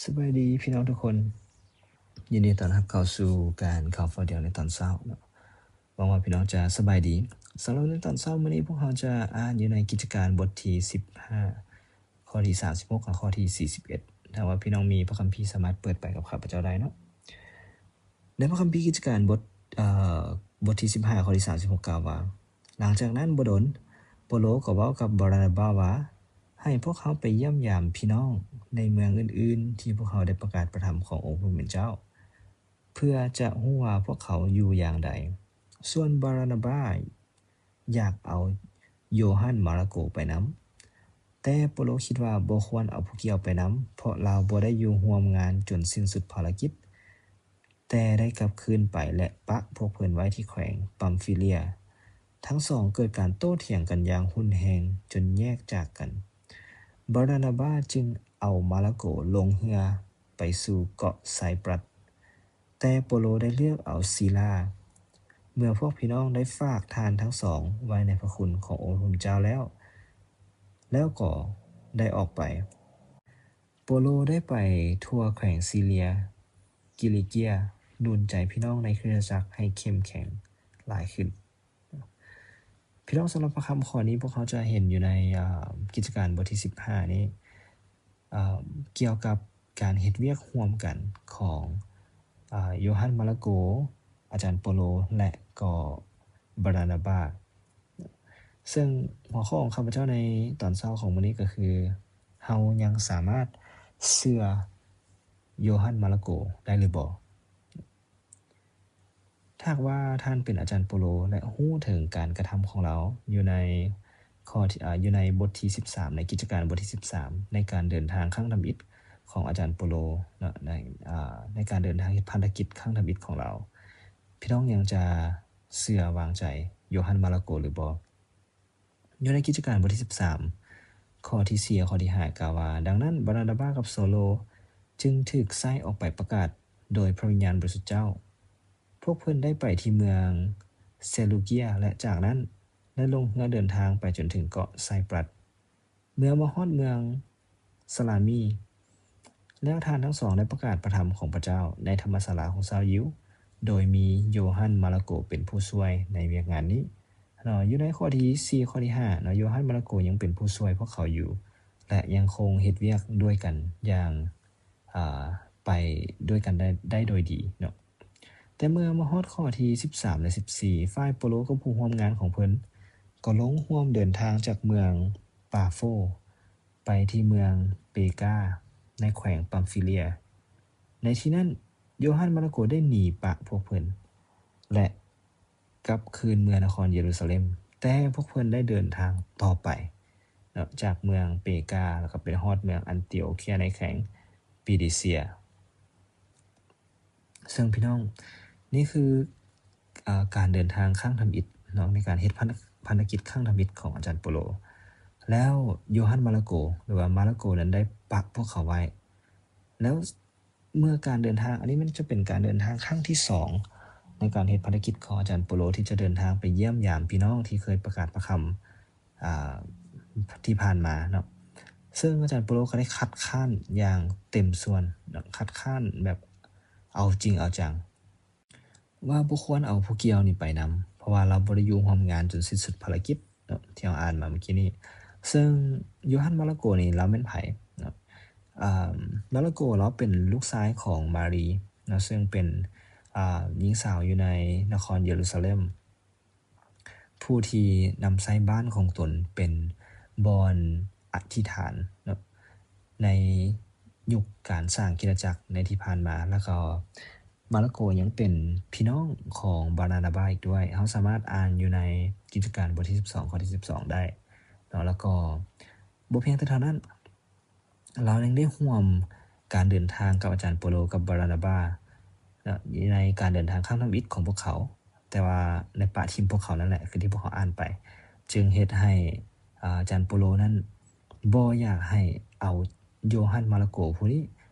ສະບາຍດີພີ່ນ້ອງທຸກຄົນ, ຍິນດີຕ້ອນຮັບເຂົ້າສູ່ການເຂົ້າເຝົ້າດຽວໃນຕອນເຊົ້າເນາະ. ຫວັງວ່າພີ່ນ້ອງຈະສະບາຍດີ. ສຳລັບໃນຕອນເຊົ້າມື້ນີ້ ພວກເຮົາຈະອ່ານຢູ່ໃນກິດຈະການບົດທີສິບຫ້າ ຂໍ້ທີສາມສິບຫົກ ຫາຂໍ້ທີສີ່ສິບເອັດ. ຖ້າວ່າພີ່ນ້ອງມີພະຄຳພີ ສາມາດເປີດໄປກັບຂ້າພະເຈົ້າໄດ້ເນາະ. ໃນພະຄຳພີກິດຈະການບົດ ເອີ ບົດທີສິບຫ້າ ຂໍ້ທີສາມສິບຫົກ ກ່າວວ່າ, ຫຼັງຈາກນັ້ນບໍ່ດົນ, ໂປໂລກໍເວົ້າກັບບາຣານາບາວ່າ, ໃຫ້ພວກເຮົາໄປຢ້ຽມຢາມພີ່ນ້ອງໃນເມືອງອື່ນໆ ທີ່ພວກເຮົາໄດ້ປະກາດພະທຳຂອງອົງຜູ້ເປັນເຈົ້າ, ເພື່ອຈະຮູ້ວ່າພວກເຂົາຢູ່ຢ່າງໃດ. ສ່ວນບາຣານາບາ ຢາກເອົາໂຢຮັນມາຣະໂກໄປນຳ, ແຕ່ໂປໂລຄິດວ່າບໍ່ຄວນເອົາຜູ້ກ່ຽວໄປນຳ, ເພາະລາວບໍ່ໄດ້ຢູ່ຮ່ວມງານຈົນສິ້ນສຸດພາລະກິດ, ແຕ່ໄດ້ກັບຄືນໄປ ແລະ ປະພວກເພິ່ນໄວ້ທີ່ແຂວງປຳຟີເລຍ. ທັງສອງເກີດການໂຕ້ຖຽງກັນຢ່າງຮຸນແຮງຈົນແຍກຈາກກັນ. ບາຣານາບາຈຶ່ງເອົາມາຣະໂກລົງເຮືອໄປສູ່ເກາະໄຊປຣັດ. ແຕ່ໂປໂລໄດ້ເລືອກເອົາຊີລາ. ເມື່ອພວກພີ່ນ້ອງໄດ້ຝາກທ່ານທັງສອງໄວ້ໃນພະຄຸນຂອງອົງພະເຈົ້າແລ້ວ, ແລ້ວກໍໄດ້ອອກໄປ. ໂປໂລໄດ້ໄປທົ່ວແຂວງຊີເລຍ, ກິລິເກຍ, ໜູນໃຈພີ່ນ້ອງໃນຄຣິສຕະຈັກໃຫ້ເຂັ້ມແຂງຫຼາຍຂຶ້ນ. ພີ່ນ້ອງ, ສຳລັບພະຄຳຂໍ້ນີ້ ພວກເຮົາຈະເຫັນຢູ່ໃນ ເອີ ກິດຈະການບົດທີສິບຫ້ານີ້ ເອີ ກ່ຽວກັບການເຮັດວຽກຮ່ວມກັນຂອງ ເອີ ໂຢຮັນມາຣະໂກ, ອາຈານໂປໂລ ແລະ ກໍບາຣານາບາ. ເຊິ່ງຫົວຂໍ້ຂອງຂ້າພະເຈົ້າໃນຕອນເຊົ້າຂອງມື້ນີ້ກໍຄື, ເຮົາຍັງສາມາດເຊື່ອໂຢຮັນມາຣະໂກໄດ້ຫຼືບໍ່? ຖ້າຫາກວ່າທ່ານເປັນອາຈານໂປໂລ ແລະ ຮູ້ເຖິງການກະທຳຂອງລາວຢູ່ໃນຂໍ້ທີ່ ເອີ ຢູ່ໃນບົດທີສິບສາມ ໃນກິດຈະການບົດທີສິບສາມ ໃນການເດີນທາງຄັ້ງທຳອິດຂອງອາຈານໂປໂລເນາະ, ໃນ ເອີ ໃນການເດີນທາງເຮັດພັນທະກິດຄັ້ງທຳອິດຂອງລາວ, ພີ່ນ້ອງຍັງຈະເຊື່ອວາງໃຈໂຢຮັນມາຣະໂກຫຼືບໍ່? ຢູ່ໃນກິດຈະການບົດທີສິບສາມ ຂໍ້ທີສີ່ ຂໍ້ທີຫ້າ ກ່າວວ່າ, ດັ່ງນັ້ນ ບາຣານາບາກັບໂຊໂລຈຶ່ງຖືກໃຊ້ອອກໄປປະກາດໂດຍພະວິນຍານບໍລິສຸດເຈົ້າ. ພວກເພິ່ນໄດ້ໄປທີ່ເມືອງເຊລູເກຍ ແລະ ຈາກນັ້ນໄດ້ລົງເຮືອເດີນທາງໄປຈົນເຖິງເກາະໄຊປຣັດ. ເມື່ອມາຮອດເມືອງ ສະລາມີ ແລ້ວທ່ານທັງສອງໄດ້ປະກາດພະທຳຂອງພະເຈົ້າໃນທຳມະສາລາຂອງຊາວຢິວ, ໂດຍມີໂຢຮັນມາຣະໂກເປັນຜູ້ຊ່ວຍໃນວຽກງານນີ້ເນາະ. ຢູ່ໃນຂໍ້ທີສີ່ ຂໍ້ທີຫ້າເນາະ, ໂຢຮັນມາຣະໂກຍັງເປັນຜູ້ຊ່ວຍພວກເຂົາຢູ່ ແລະ ຍັງຄົງເຮັດວຽກດ້ວຍກັນຢ່າງ ອາ ໄປດ້ວຍກັນໄດ້ ໄດ້ໂດຍດີເນາະ. ແຕ່ເມື່ອມາຮອດຂໍ້ທີສິບສາມ ແລະ ສິບສີ່, ຝ່າຍໂປໂລກັບຜູ້ຮ່ວມງານຂອງເພິ່ນກໍລົງຮ່ວມເດີນທາງຈາກເມືອງປາໂຟ ໄປທີ່ເມືອງເປກາ ໃນແຂວງປຳຟີເລຍ. ໃນທີ່ນັ້ນ ໂຢຮັນມາຣະໂກໄດ້ໜີປະພວກເພິ່ນ ແລະ ກັບຄືນເມືອນະຄອນເຢຣູຊາເລັມ, ແຕ່ພວກເພິ່ນໄດ້ເດີນທາງຕໍ່ໄປເນາະ ຈາກເມືອງເປກາ ແລ້ວກໍໄປຮອດເມືອງອັນຕີໂອເຄຍໃນແຂວງປີດີເຊຍ. ເຊິ່ງພີ່ນ້ອງ, ນີ້ຄື ອາ ການເດີນທາງຄັ້ງທຳອິດເນາະ, ໃນການເຮັດພັນ ພັນທະກິດຄັ້ງທຳອິດຂອງອາຈານໂປໂລ. ແລ້ວໂຢຮັນມາຣະໂກ ຫຼືວ່າມາຣະໂກນັ້ນໄດ້ປະພວກເຂົາໄວ້. ແລ້ວເມື່ອການເດີນທາງ ອັນນີ້ມັນຈະເປັນການເດີນທາງຄັ້ງທີສອງ ໃນການເຮັດພັນທະກິດຂອງອາຈານໂປໂລ ທີ່ຈະເດີນທາງໄປຢ້ຽມຢາມພີ່ນ້ອງທີ່ເຄີຍປະກາດພະຄຳ ອາ ທີ່ຜ່ານມາເນາະ. ເຊິ່ງອາຈານໂປໂລກໍໄດ້ຄັດຄ້ານຢ່າງເຕັມສ່ວນເນາະ, ຄັດຄ້ານແບບເອົາຈິງເອົາຈັງ ວ່າບໍ່ຄວນເອົາຜູ້ກ່ຽວນີ້ໄປນຳ, ເພາະວ່າລາວບໍ່ໄດ້ຢູ່ຮ່ວມງານຈົນສິ້ນສຸດພາລະກິດເນາະ ທີ່ເຮົາອ່ານມາເມື່ອກີ້ນີ້. ເຊິ່ງໂຢຮັນມາຣະໂກນີ້ລາວແມ່ນໃຜເນາະ? ອາ ມາຣະໂກລາວເປັນລູກຊາຍຂອງມາຣີເນາະ, ເຊິ່ງເປັນ ອາ ຍິງສາວຢູ່ໃນນະຄອນເຢຣູຊາເລັມ ຜູ້ທີ່ນຳໃຊ້ບ້ານຂອງຕົນເປັນບ່ອນອະທິຖານເນາະ ໃນຍຸກການສ້າງຄຣິສຕະຈັກໃນທີ່ຜ່ານມາ. ແລ້ວກໍມາຣະໂກຍັງເປັນພີ່ນ້ອງຂອງບາຣານາບາອີກດ້ວຍ. ເຮົາສາມາດອ່ານຢູ່ໃນກິດຈະການບົດທີສິບສອງ ຂໍ້ທີສິບສອງໄດ້ເນາະ. ແລ້ວກໍບໍ່ພຽງແຕ່ເທົ່ານັ້ນ, ລາວຍັງໄດ້ຮ່ວມການເດີນທາງກັບອາຈານໂປໂລກັບບາຣານາບາເນາະ ໃນການເດີນທາງຄັ້ງທຳອິດຂອງພວກເຂົາ, ແຕ່ວ່າໄດ້ປະຖິ້ມພວກເຂົານັ້ນແຫຼະ ຄືທີ່ພວກເຮົາອ່ານໄປ, ຈຶ່ງເຮັດໃຫ້ ອາ ອາຈານໂປໂລນັ້ນບໍ່ຢາກໃຫ້ເອົາໂຢຮັນມາຣະໂກຜູ້ນີ້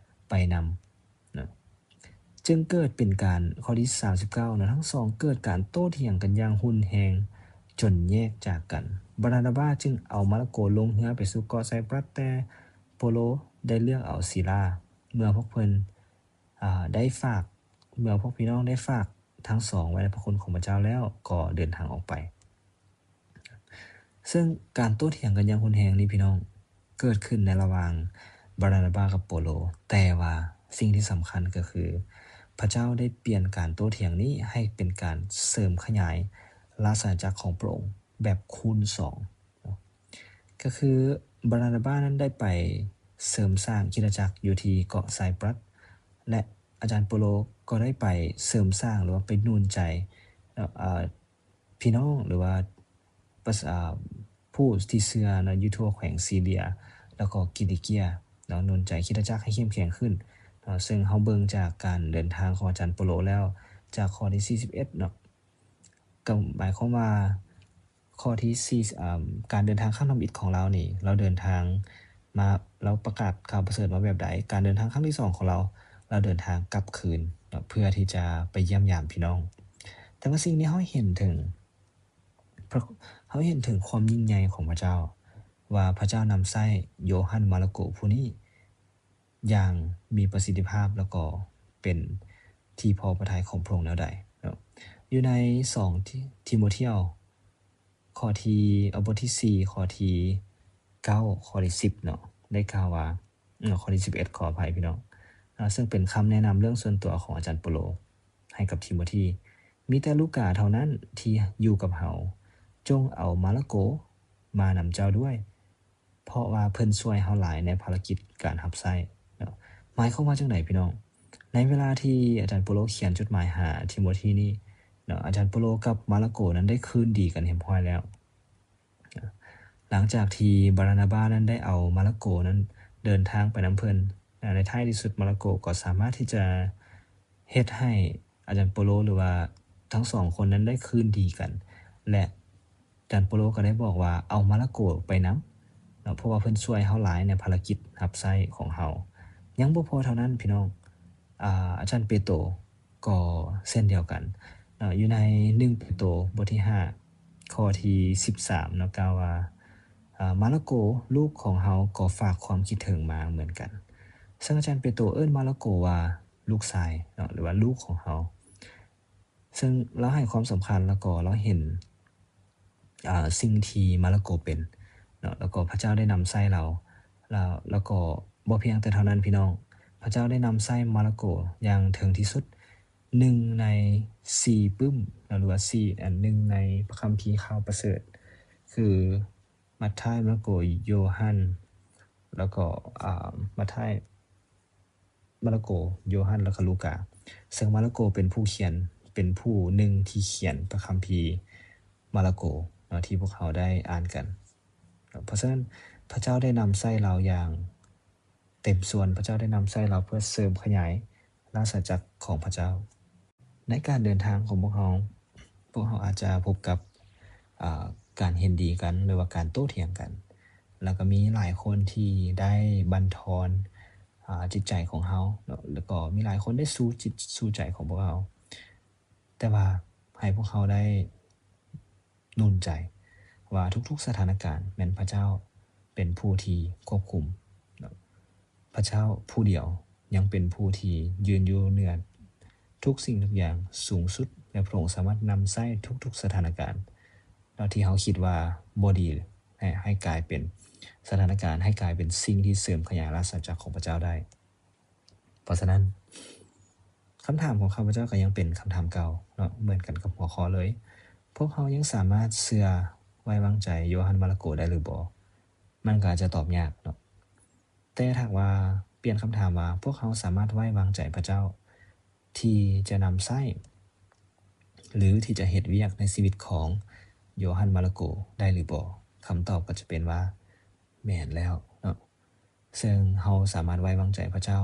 ໄປນຳເນາະ. ຈຶ່ງເກີດເປັນການ ຂໍ້ທີສາມສິບເກົ້າເນາະ, ທັງສອງເກີດການໂຕ້ຖຽງກັນຢ່າງຮຸນແຮງຈົນແຍກຈາກກັນ. ບາຣານາບາຈຶ່ງເອົາມາຣະໂກລົງເຮືອໄປສູ່ເກາະໄຊປຣັດ, ແຕ່ໂປໂລໄດ້ເລືອກເອົາຊີລາ. ເມື່ອພວກເພິ່ນ ອາ ໄດ້ຝາກ ເມື່ອພວກພີ່ນ້ອງໄດ້ຝາກທັງສອງໄວ້ໃນພະຄຸນຂອງພະເຈົ້າແລ້ວ ກໍເດີນທາງອອກໄປ. ເຊິ່ງການໂຕ້ຖຽງກັນຢ່າງຮຸນແຮງນີ້ ພີ່ນ້ອງ ເກີດຂຶ້ນໃນລະຫວ່າງບານາບາກັບໂປໂລ, ແຕ່ວ່າສິ່ງທີ່ສຳຄັນກໍຄື ພະເຈົ້າໄດ້ປ່ຽນການໂຕ້ຖຽງນີ້ໃຫ້ເປັນການເສີມຂະຫຍາຍລາຊະອານາຈັກຂອງພະອົງແບບຄູນສອງເນາະ. ກໍຄືບານາບານັ້ນໄດ້ໄປເສີມສ້າງຄຣິສຕະຈັກຢູ່ທີ່ເກາະໄຊປຣັດ ແລະ ອາຈານໂປໂລກໍໄດ້ໄປເສີມສ້າງ ຫຼືວ່າໄປໜູນໃຈ ເອີ ພີ່ນ້ອງ ຫຼືວ່າປະຊາ ຜູ້ທີ່ເຊື່ອເນາະ ຢູ່ທົ່ວແຂວງຊີເຣຍ ແລ້ວກໍກິລິເກຍເນາະ ໜູນໃຈຄຣິສຕະຈັກໃຫ້ເຂັ້ມແຂງຂຶ້ນເນາະ. ເຊິ່ງເຮົາເບິ່ງຈາກການເດີນທາງຂອງອາຈານໂປໂລແລ້ວ ຈາກຂໍ້ທີສີ່ສິບເອັດເນາະ ກໍໝາຍຄວາມວ່າ ຂໍ້ທີສີ່ ອາ ການເດີນທາງຄັ້ງທຳອິດຂອງລາວນີ້ ລາວເດີນທາງມາ ລາວປະກາດຂ່າວປະເສີດມາແບບໃດ? ການເດີນທາງຄັ້ງທີສອງຂອງລາວ ລາວເດີນທາງກັບຄືນເນາະ ເພື່ອທີ່ຈະໄປຢ້ຽມຢາມພີ່ນ້ອງ. ແຕ່ວ່າສິ່ງນີ້ເຮົາເຫັນເຖິງ ເຮົາເຫັນເຖິງຄວາມຍິ່ງໃຫຍ່ຂອງພະເຈົ້າ ວ່າພະເຈົ້ານຳໃຊ້ໂຢຮັນມາລະໂກຜູ້ນີ້ ຢ່າງມີປະສິດທິພາບ ແລ້ວກໍເປັນທີ່ພໍພະໄທຂອງພະອົງແນວໃດເນາະ. ຢູ່ໃນສອງທີ ທີໂມທຽວ ຂໍ້ທີ ເອົາ ບົດທີສີ່ ຂໍ້ທີເກົ້າ ຂໍ້ທີສິບເນາະ ໄດ້ກ່າວວ່າ ເນາະ ຂໍ້ທີສິບເອັດ ຂໍອະໄພພີ່ນ້ອງ ເນາະ ເຊິ່ງເປັນຄຳແນະນຳເລື່ອງສ່ວນຕົວຂອງອາຈານໂປໂລໃຫ້ກັບທີໂມທີ. ມີແຕ່ລູກາເທົ່ານັ້ນທີ່ຢູ່ກັບເຮົາ, ຈົ່ງເອົາມາລະໂກມານຳເຈົ້າດ້ວຍ. ເພາະວ່າເພິ່ນຊ່ວຍເຮົາຫຼາຍໃນພາລະກິດການຮັບໃຊ້ເນາະ. ໝາຍຄວາມວ່າຈັ່ງໃດພີ່ນ້ອງ? ໃນເວລາທີ່ອາຈານໂປໂລຂຽນຈົດໝາຍຫາທີໂມທີນີ້ເນາະ, ອາຈານໂປໂລກັບມາລະໂກນັ້ນໄດ້ຄືນດີກັນຮຽບຮ້ອຍແລ້ວ. ຫຼັງຈາກທີ່ບານາບານັ້ນໄດ້ເອົາມາລະໂກນັ້ນເດີນທາງໄປນຳເພິ່ນ, ໃນທ້າຍທີ່ສຸດມາລະໂກກໍສາມາດທີ່ຈະເຮັດໃຫ້ ອາຈານໂປໂລ ຫຼືວ່າທັງສອງຄົນນັ້ນໄດ້ຄືນດີກັນ ແລະ ອາຈານໂປໂລກໍໄດ້ບອກວ່າ ເອົາມາລະໂກໄປນຳເນາະ ເພາະວ່າເພິ່ນຊ່ວຍເຮົາຫຼາຍໃນພາລະກິດຮັບໃຊ້ຂອງເຮົາ. ຍັງບໍ່ພໍເທົ່ານັ້ນພີ່ນ້ອງ, ອາ ອາຈານເປໂຕກໍເຊັ່ນດຽວກັນເນາະ, ຢູ່ໃນໜຶ່ງເປໂຕ ບົດທີຫ້າ ຂໍ້ທີສິບສາມເນາະ ກ່າວວ່າ ອາ ມາລະໂກ ລູກຂອງເຮົາກໍຝາກຄວາມຄິດເຖິງມາເໝືອນກັນ. ເຊິ່ງອາຈານເປໂຕເອີ້ນມາລະໂກວ່າ ລູກຊາຍເນາະ ຫຼືວ່າລູກຂອງເຮົາ ເຊິ່ງລາວໃຫ້ຄວາມສຳຄັນ ແລ້ວກໍລາວເຫັນ ອາ ສິ່ງທີ່ມາລະໂກເປັນເນາະ ແລ້ວກໍພະເຈົ້າໄດ້ນຳໃຊ້ລາວ ແລ້ວ ແລ້ວກໍບໍ່ພຽງແຕ່ເທົ່ານັ້ນພີ່ນ້ອງ, ພະເຈົ້າໄດ້ນຳໃຊ້ມາລະໂກຢ່າງເຖິງທີ່ສຸດ. ໜຶ່ງໃນສີ່ປຶ້ມເນາະ ຫຼືວ່າສີ່ ອັນ ໜຶ່ງໃນພະຄຳພີຂ່າວປະເສີດ ຄື ມັດທາຍ, ມາໂກ, ໂຍຮັນ ແລ້ວກໍ ອາ ມັດທາຍ, ມາລະໂກ, ໂຍຮັນ ແລ້ວກໍລູກາ. ເຊິ່ງມາລະໂກເປັນຜູ້ຂຽນ, ເປັນຜູ້ໜຶ່ງທີ່ຂຽນພະຄຳພີມາລະໂກເນາະ ທີ່ພວກເຮົາໄດ້ອ່ານກັນ. ເພາະສະນັ້ນ ພະເຈົ້າໄດ້ນຳໃຊ້ລາວຢ່າງເຕັມສ່ວນ, ພະເຈົ້າໄດ້ນຳໃຊ້ລາວເພື່ອເສີມຂະຫຍາຍລາຊະອານາຈັກຂອງພະເຈົ້າ. ໃນການເດີນທາງຂອງພວກເຮົາ, ພວກເຮົາອາດຈະພົບກັບ ອາ ການເຫັນດີກັນ ຫຼືວ່າການໂຕ້ຖຽງກັນ, ແລ້ວກໍມີຫຼາຍຄົນທີ່ໄດ້ບັນທອນ ອາ ຈິດໃຈຂອງເຮົາເນາະ, ແລ້ວກໍມີຫຼາຍຄົນໄດ້ສູ້ຈິດສູ້ໃຈຂອງພວກເຮົາ. ແຕ່ວ່າໃຫ້ພວກເຮົາໄດ້ໜູນໃຈວ່າທຸກໆສະຖານະການແມ່ນພະເຈົ້າເປັນຜູ້ທີ່ຄວບຄຸມເນາະ. ພະເຈົ້າຜູ້ດຽວຍັງເປັນຜູ້ທີ່ຢືນຢູ່ເໜືອທຸກສິ່ງທຸກຢ່າງສູງສຸດ ແລະ ພະອົງສາມາດນຳໃຊ້ທຸກໆສະຖານະການເນາະ ທີ່ເຮົາຄິດວ່າບໍ່ດີ ໃຫ້ ໃຫ້ກາຍເປັນສະຖານະການ, ໃຫ້ກາຍເປັນສິ່ງທີ່ເສີມຂະຫຍາຍລາຊະອານາຈັກຂອງພະເຈົ້າໄດ້. ເພາະສະນັ້ນ ຄຳຖາມຂອງຂ້າພະເຈົ້າກໍຍັງເປັນຄຳຖາມເກົ່າເນາະ ເໝືອນກັນກັບຫົວຂໍ້ເລີຍ. ພວກເຮົາຍັງສາມາດເຊື່ອໄວ້ວາງໃຈໂຢຮັນມາລະໂກໄດ້ຫຼືບໍ່? ມັນກໍອາດຈະຕອບຍາກເນາະ. ແຕ່ຖ້າຫາກວ່າປ່ຽນຄຳຖາມວ່າ ພວກເຮົາສາມາດໄວ້ວາງໃຈພະເຈົ້າທີ່ຈະນຳໃຊ້ ຫຼື ທີ່ຈະເຮັດວຽກໃນຊີວິດຂອງໂຢຮັນມາລະໂກໄດ້ຫຼືບໍ່? ຄຳຕອບກໍຈະເປັນວ່າ ແມ່ນແລ້ວເນາະ. ເຊິ່ງເຮົາສາມາດໄວ້ວາງໃຈພະເຈົ້າ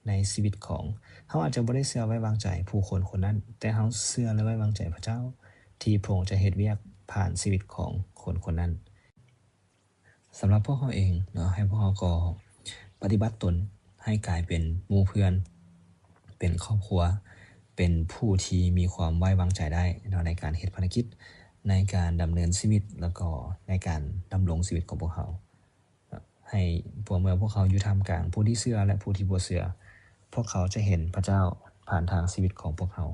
ໃນຊີວິດຂອງ, ເຮົາອາດຈະບໍ່ໄດ້ເຊື່ອໄວ້ວາງໃຈຜູ້ຄົນຄົນນັ້ນ, ແຕ່ເຮົາເຊື່ອ ແລະ ໄວ້ວາງໃຈພະເຈົ້າ ທີ່ພະອົງຈະເຮັດວຽກຜ່ານຊີວິດຂອງຄົນຄົນນັ້ນ. ສຳລັບພວກເຮົາເອງເນາະ, ໃຫ້ພວກເຮົາກໍປະຕິບັດຕົນໃຫ້ກາຍເປັນໝູ່ເພື່ອນ, ເປັນຄອບຄົວ, ເປັນຜູ້ທີ່ມີຄວາມໄວ້ວາງໃຈໄດ້ເນາະ ໃນການເຮັດພາລະກິດ, ໃນການດຳເນີນຊີວິດ ແລ້ວກໍໃນການດຳລົງຊີວິດຂອງພວກເຮົາ. ໃຫ້ພວກ ເມື່ອພວກເຮົາຢູ່ທ່າມກາງຜູ້ທີ່ເຊື່ອ ແລະ ຜູ້ທີ່ບໍ່ເຊື່ອ, ພວກເຂົາຈະເຫັນພະເຈົ້າຜ່ານທາງຊີວິດຂອງພວກເຮົາ.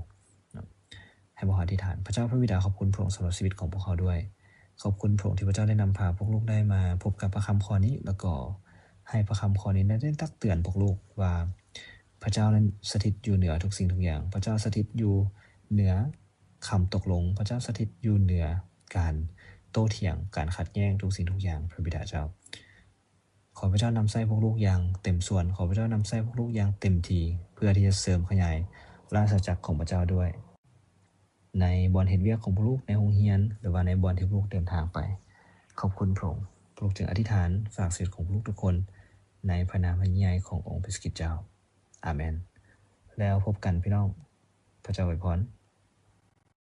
ໃຫ້ພວກເຮົາອະທິຖານ. ພະເຈົ້າພະບິດາ, ຂອບຄຸນພະອົງສຳລັບຊີວິດຂອງພວກເຮົາດ້ວຍ. ຂອບຄຸນພະອົງທີ່ພະເຈົ້າໄດ້ນຳພາພວກລູກໄດ້ມາພົບກັບພະຄຳຂໍ້ນີ້ ແລ້ວກໍໃຫ້ພະຄຳຂໍ້ນີ້ໄດ້ຕັກເຕືອນພວກລູກວ່າ ພະເຈົ້ານັ້ນສະຖິດຢູ່ເໜືອທຸກສິ່ງທຸກຢ່າງ. ພະເຈົ້າສະຖິດຢູ່ເໜືອຄຳຕົກລົງ. ພະເຈົ້າສະຖິດຢູ່ເໜືອການໂຕ້ຖຽງ, ການຂັດແຍ່ງ, ທຸກສິ່ງທຸກຢ່າງ, ພະບິດາເຈົ້າ. ຂໍພະເຈົ້ານຳໃຊ້ພວກລູກຢ່າງເຕັມສ່ວນ. ຂໍພະເຈົ້ານຳໃຊ້ພວກລູກຢ່າງເຕັມທີ່ ເພື່ອທີ່ຈະເສີມຂະຫຍາຍລາຊະຈັກຂອງພະເຈົ້າດ້ວຍ ໃນບ່ອນເຮັດວຽກຂອງພວກລູກ, ໃນໂຮງຮຽນ ຫຼືວ່າໃນບ່ອນທີ່ພວກລູກເດີນທາງໄປ. ຂອບຄຸນພະອົງ. ພວກລູກຈຶ່ງອະທິຖານຝາກຊີວິດຂອງພວກລູກທຸກຄົນ ໃນພະນາມອັນຍິ່ງໃຫຍ່ຂອງອົງພະເຢຊູຄຣິດເຈົ້າ. ອາເມນ. ແລ້ວພົບກັນພີ່ນ້ອງ. ພະເຈົ້າອວຍພອນ.